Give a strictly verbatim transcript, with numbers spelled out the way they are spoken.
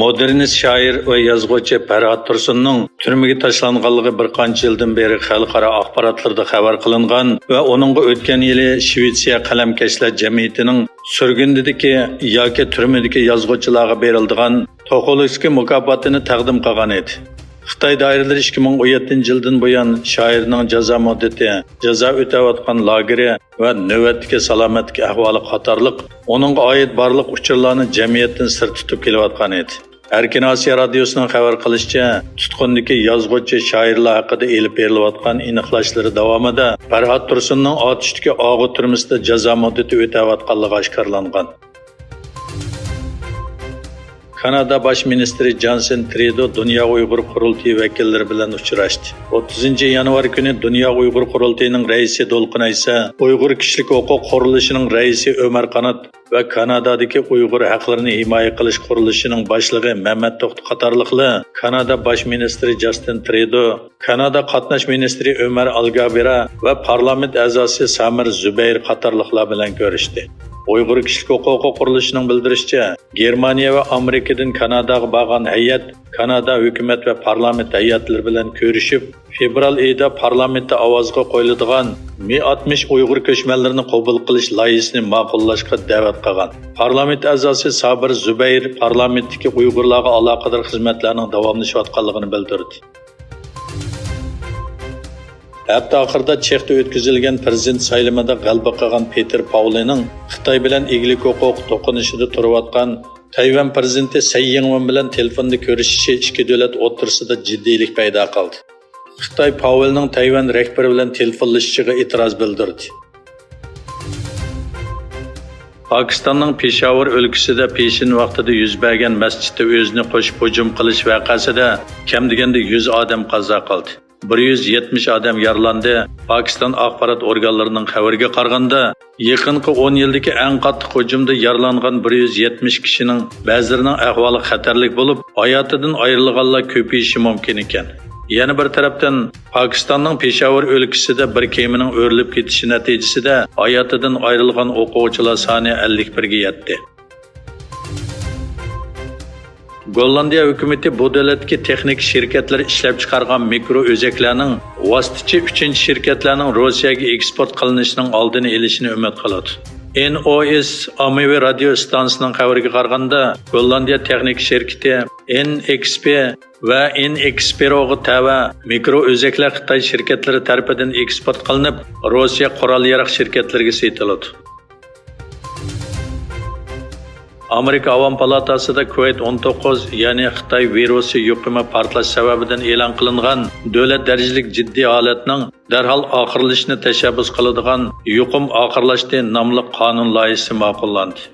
مودېرنىست شائىر ۋە يازغۇچى پەرھات تۇرسۇننىڭ تۈرمىگە تاشلانغانلىقى بىر قانچە يىلدىن بېرى خەلقئارا ئاخباراتلىرىدا خەۋەر قىلىنغان ۋە ئۇنىڭغا ئۆتكەن يىلى شىۋېتسىيە قەلەمكەشلەر جەمئىيىتىنىڭ سۈرگۈندىدىكى ياكى تۈرمىدىكى يازغۇچىلارغا بېرىلىدىغان توخولسكىي مۇكاپاتىنى تەقدىم قىلغان ئىدى. خىتاي دائىرىلىرى ئىككى مىڭ ئون يەتتىنچى يىلدىن بۇيان شائىرنىڭ جازا مۇددىتى، جازا ئۆتەۋاتقان لاگېرى ۋە نۆۋەتتىكى سالامەتلىك ئەھۋالى قاتارلىق ئۇنىڭغا ئائىت بارلىق ئۇچۇرلارنى جەمئىيەتتىن سىر تۇتۇپ كېلىۋاتقان ئىدى. ئەركىن ئاسىيا رادىيوسىنىڭ خەۋەر قىلىشىچە، تۇتقۇندىكى يازغۇچى شائىرلار ھەققىدە ئېلىپ بېرىلىۋاتقان ئېنىقلاشلىرى داۋامىدا پەرھات تۇرسۇننىڭ ئاتۇشتىكى ئاغۇ تۈرمىسىدە جازا مۇددىتى ئۆتەۋاتقانلىقى ئاشكارىلانغان. كانادا باش مىنىستىرى جانسېن ترىدو دۇنيا ئۇيغۇر قۇرۇلتىيى ۋەكىللىرى بىلەن ئۇچراشتى. ئوتتۇزىنچى يانۋار كۈنى دۇنيا ئۇيغۇر قۇرۇلتىيىنىڭ رەئىسى دولقۇن ئەيسا، ئۇيغۇر كىشىلىك ھوقۇق قۇرۇلۇشىنىڭ رەئىسى ئۆمەر قانات ۋە كانادادىكى ئۇيغۇر ھەقلىرىنى ھىمايە قىلىش قۇرۇلۇشىنىڭ باشلىقى مەمەت توختى قاتارلىقلار كانادا باش مىنىستىرى جاستىن ترىدو، كانادا قاتناش مىنىستىرى ئۆمەر ئالگابىرا ۋە پارلامېنت ئەزاسى سامىر زۇبەير قاتارلىقلار بىلەن كۆرۈشتى. ئۇيغۇر كىشىلىك ھوقۇقى قۇرۇلۇشىنىڭ بىلدۈرۈشىچە، گېرمانىيە ۋە ئامېرىكىدىن كاناداغا بارغان ھەيئەت كانادا ھۆكۈمەت ۋە پارلامېنت ھەيئەتلىرى بىلەن كۆرۈشۈپ، فېۋرال ئېيىدا پارلامېنتتا ئاۋازغا قويۇلىدىغان مىڭ ئاتمىش ئۇيغۇر كۆچمەنلىرىنى قوبۇل قىلىش لايىھىسىنى ماقۇللاشقا دەۋەت قىلغان. پارلامېنت ئەزاسى سابىر زۇبەير پارلامېنتتىكى ئۇيغۇرلارغا ئالاقىدار خىزمەتلەرنىڭ داۋاملىشىۋاتقانلىقىنى بىلدۈردى. ھەپتە ئاخىرىدا چېختا ئۆتكۈزۈلگەن پىرېزىدېنت سايلىمىدا غەلىبە قىلغان پېتېر پاۋلىنىڭ خىتاي بىلەن ئىگىلىك ھوقۇقى توقۇنۇشىدا تۇرۇۋاتقان تەيۋەن پىرېزىدېنتى سەي يىڭۋېن بىلەن تېلېفوندا كۆرۈشۈشى ئىككى دۆلەت ئوتتۇرىسىدا جىددىيلىك پەيدا قىلدى. خىتاي پاۋېلنىڭ تەيۋەن رەھبىرى بىلەن تېلېفونلىشىشىغا ئېتىراز بىلدۈردى. پاكىستاننىڭ پېشاۋۇر ئۆلكىسىدە پېشىن ۋاقتىدا يۈز بەرگەن مەسچىتتە ئۆزىنى قوشۇپ ھۇجۇم قىلىش ۋەقەسىدە كەم دېگەندە يۈز ئادەم قازا قىلدى. بىر يۈز يەتمىش ئادەم يارىلاندى. پاكىستان ئاخبارات ئورگانلىرىنىڭ خەۋىرىگە قارىغاندا، يېقىنقى ئون يىلدىكى ئەڭ قاتتىق ھۇجۇمدا يارىلانغان بىر يۈز يەتمىش كىشىنىڭ بەزىلىرىنىڭ ئەھۋالى خەتەرلىك بولۇپ، ھاياتىدىن ئايرىلغانلار كۆپىيىشى مۇمكىن ئىكەن. يەنە بىر تەرەپتىن، پاكىستاننىڭ پېشاۋۇر ئۆلكىسىدە بىر كېمىنىڭ ئۆرۈلۈپ كېتىشى نەتىجىسىدە ھاياتىدىن ئايرىلغان ئوقۇغۇچىلار سانى ئەللىك بىرگە يەتتى. گوللاندىيە ھۆكۈمىتى بۇ دۆلەتتىكى تېخنىكا شىركەتلىرى ئىشلەپچىقارغان مىكرو ئۆزەكلەرنىڭ ۋاسىتىچى ئۈچىنچى شىركەتلەرنىڭ روسىيەگە ئېكسپورت قىلىنىشىنىڭ ئالدىنى ئېلىشىنى ئۈمىد قىلىدۇ. ئېن ئو ئېس ئاممىۋى رادىيو ئىستانسىسىنىڭ خەۋىرىگە قارىغاندا، گوللاندىيە تېخنىكا شىركىتى ئېن ئېكس پى ۋە ئېن ئېكس پىروغا تەۋە مىكرو ئۆزەكلەر خىتاي شىركەتلىرى تەرىپىدىن ئېكسپورت قىلىنىپ، روسىيە قورال-ياراغ شىركەتلىرىگە سېتىلىدۇ. ئامېرىكا ئاۋام پالاتاسىدا كوۋىد ئون توققۇز، يەنى خىتاي ۋىرۇسى يۇقۇمى پارتلاش سەۋەبىدىن ئېلان قىلىنغان دۆلەت دەرىجىلىك جىددىي ھالەتنىڭ دەرھال ئاخىرلىشىشىنى تەشەببۇس قىلىدىغان يۇقۇم ئاخىرلاشتى ناملىق قانۇن لايىھىسى ماقۇللاندى.